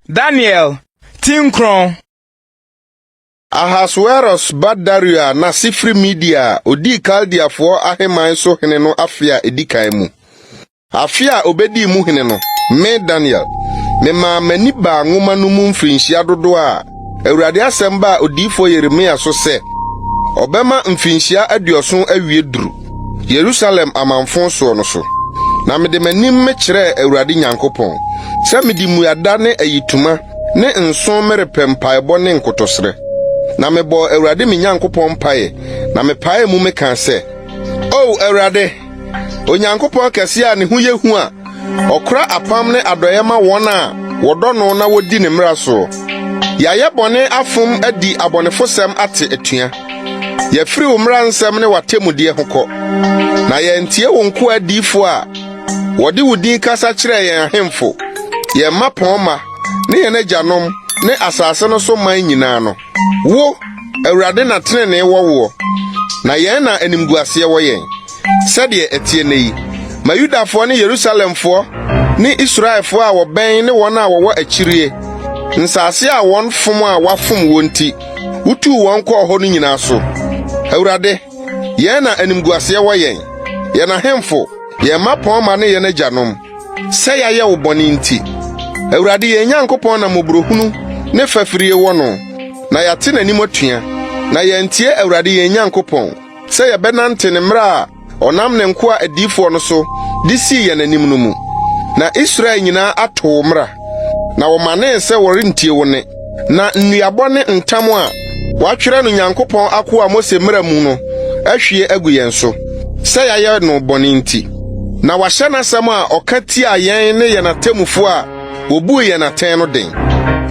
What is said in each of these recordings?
Daniel ti nkron. Ahasweros ba Dario a n'ase firi Media a odii Kaldeafoɔ ahemman so hene no afe a edi kan mu. Afe a obedii mu hene no, me Daniel, memaa m'ani baa nwoma no mu mfirinhyia dodoɔ a Awurade asɛm baa odiyifoɔ Yeremia so sɛ, ɔbɛma mfirinhyia aduɔson awie duru, Yerusalem amamfõ soɔ no so. Na mede m'anim mekyerɛɛ Awurade Nyankopɔn, sɛ mede mmuada ne ayitoma ne nsõ merepɛ mpaebɔ ne nkotosrɛ. Na mebɔɔ Awurade me Nyankopɔn mpae, na mepaee mu mekaa sɛ, O Awurade, Onyankopɔn kɛse a ne ho yɛ hu a ɔkora apam ne adɔeɛ ma wɔn a wɔdɔ no na wodi ne mmara soɔ. Yɛayɛ bɔne afom adi abɔnefosɛm ate atua. Yɛafiri wo mmara nsɛm ne w'atemmudeɛ ho kɔ, na yɛantie wo nkoa adiyifoɔ a wɔde wo din kasa kyerɛɛ yɛn ahemfo, yɛn mmapɔmma ne yɛn agyanom ne asase no so man nyinaa no. Wo, Awurade, na tenenee wɔ woɔ, na yɛn na animguaseɛ wɔ yɛn. Sɛdeɛ ɛteɛ nnɛ yi, ma Yudafoɔ ne Yerusalemfoɔ ne Israelfoɔ a wɔbɛn ne wɔn a wɔwɔ akyirie, nsase a wɔn fom a wɔafom woɔ nti, wotuu wɔn kɔɔ hɔ no nyinaa so. Awurade, yɛn na animguaseɛ wɔ yɛn, yɛn ahemfo, yɛn mmapɔmma ne yɛn agyanom, sɛ yɛayɛ wo bɔne nti. Awurade yɛn Nyankopɔn na mmɔborɔhunu ne fafirie wɔ no, na yɛate n'anim atua, na yɛantie Awurade yɛn Nyankopɔn, sɛ yɛbɛnante ne mmara a ɔnam ne nkoa adiyifoɔ no so de sii yɛn anim no mu. Na Israel nyinaa ato wo mmara, na wɔmanee sɛ wɔrentie wo nne. Na nnuabɔ ne ntam a wɔatwerɛ no Nyankopɔn akoa Mose mmara mu no ahwie agu yɛn so, sɛ yɛayɛ no bɔne nti. Na wahyɛ n'asɛm a ɔka tiaa yɛn ne yɛn atemmufoɔ a wobuu yɛn atɛn no den,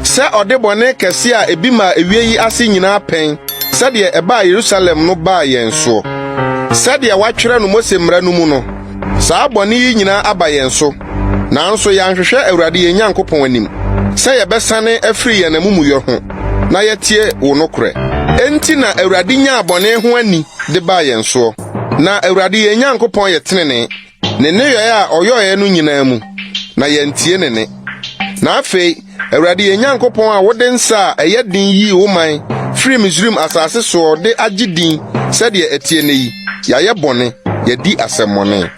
sɛ ɔde bɔne kɛse a ebi maa ewie yi ase nyinaa pɛn sɛdeɛ ɛbaa Yerusalem no baa yɛn soɔ. Sɛdeɛ wɔatwerɛ no Mose mmara no mu no, saa bɔne yi nyinaa aba yɛn so, nanso yɛanhwehwɛ Awurade yɛn Nyankopɔn anim sɛ yɛbɛsane afiri yɛn amumuyɔ ho na yɛatie wo nokorɛ. Enti na Awurade nyaa bɔne ho ani de baa yɛn soɔ. Na Awurade yɛn Nyankopɔn yɛ tenenee, ne nneyɔe a ɔyɔeɛ no nyinaa mu, na yɛantie ne nne. Na afei, Awurade yɛn Nyankopɔn a wode nsa a ɛyɛ den yii wo man firii Misraim asase soɔ de agye din sɛdeɛ ɛteɛ nnɛ yi, yɛayɛ bɔne, yɛadi asɛmmɔne.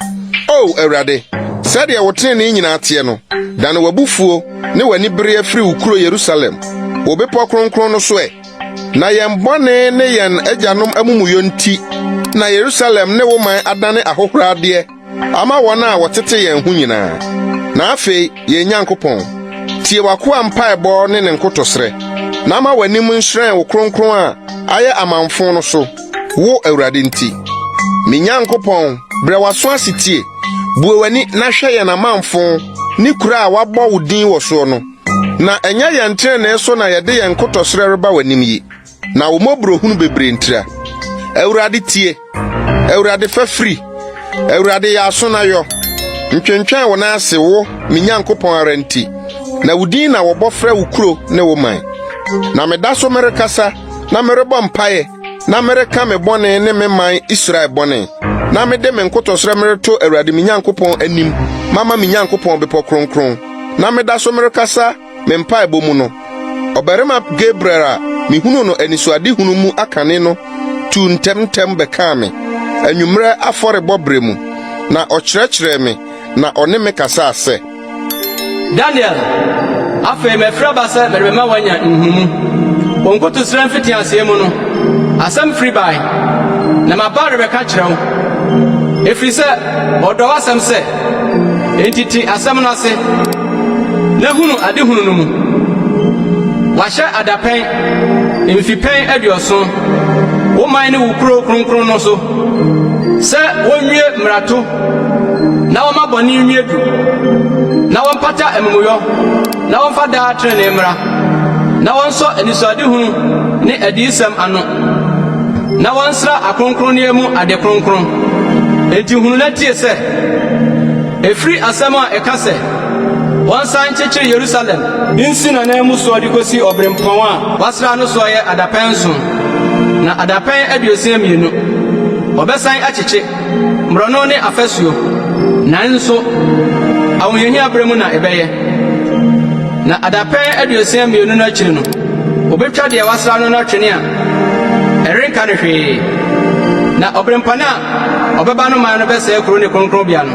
O Awurade, sɛdeɛ wo tenenee nyinaa teɛ no, dane w'abufuo ne w'anibereɛ firi wo kuro Yerusalem, wo bepɔ kronkron no so ɛ. Na yɛn bɔne ne yɛn agyanom amumuyɔ nti na Yerusalem ne wo man adane ahohoradeɛ ama wɔn a wɔtete yɛn ho nyinaa. Na afei, yɛn Nyankopɔn, tie w'akoa mpaebɔ ne ne nkotosrɛ, na ma w'anim nhyerɛn wo kronkron a ayɛ amamfõ no so, wo Awurade nti. Me Nyankopɔn, brɛ w'aso ase tie, bue w'ani na hwɛ yɛn amamfõ ne kuro a wɔabɔ wo din wɔ soɔ no. Na ɛnyɛ yɛn trenee so na yɛde yɛn nkotɔsrɛ reba w'anim yi, na wo mmɔborɔhunu bebree ntira. Awurade, tie! Awurade, fa firi! Awurade, yɛ aso na yɔ! Ntwentwɛn wo nan ase, wo, me Nyankopɔn ara nti, na wo din na wɔbɔ frɛ wo kuro ne wo man. Na meda so merekasa na merebɔ mpaeɛ na mereka me bɔne ne me man Israel bɔne, na mede me nkotɔsrɛ mereto Awurade me Nyankopɔn anim mama me Nyankopɔn bepɔ kronkron, na meda so merekasa me mpaebɔ mu no, ɔbarima Gabriel a mihunuu no anisoadehunu mu akane no tuu ntɛmntɛm bɛkaa me anwummerɛ afɔrebɔ berɛ mu, na ɔkyerɛkyerɛɛ me na ɔne me kasaa sɛ. Daniel, afei mafiri aba sɛ merebɛma woanya nhunumu. Wo nkotosrɛ mfitiaseɛ mu no, asɛm firi bae, na maba rebɛka kyerɛ wo, ɛfiri sɛ ɔdɔ w'asɛm sɛ. Enti te asɛm no ase, na hunu adehunu no mu. Wɔahyɛ adapɛn, mfipɛn aduɔson, wo man ne wo kurow kronkron no so, sɛ wonwie mmarato na wɔmma bɔne nwie du, na wɔmpata amumuyɔ, na wɔmfa daa trenee mmra, na wɔnsɔ anisoadehunu ne adiyisɛm ano, na wɔnsra akronkronneɛ mu ade kronkron. Enti hunu na tie sɛ, ɛfiri asɛm a ɛka sɛ, Wɔnsan nkyekyere Yerusalem nsi n'ananmu soɔ de kɔsi ɔberempɔn a wɔasra no soɔ yɛ adapɛn nson, na adapɛn 62, wɔbɛsan akyekye mmorɔno ne afasuo, nanso ahohiahia berɛ mu na ɛbɛyɛ. Na adapɛn 62 no akyiri no, obetwa deɛ wasra no no atwene a ɛrenka no hwee. Na ɔberempɔn a ɔbɛba no man no bɛsɛe kurow ne kronkronbea no.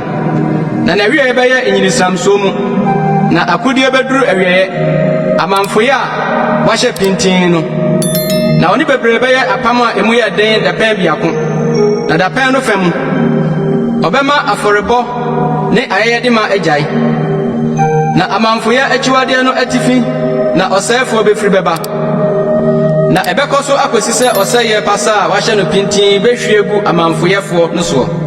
Na n'awiei bɛyɛ nyinsramsuo mu, na akodie bɛduru awieeɛ, amamfoyɛ a wɔahyɛ pintinn no. Na ɔne bebree bɛyɛ apam a emu yɛ den dapɛn biako, na dapɛn no fa mu, ɔbɛma afɔrebɔ ne ayɛyɛde ma agyae. Na amamfoyɛ akyiwadeɛ no atifi na ɔsɛefoɔ bɛfiri bɛba. Na ɛbɛkɔ so akosi sɛ ɔsɛeɛ pasaa a wɔahyɛ no pintinn behwie agu amamfoyɛfoɔ no soɔ.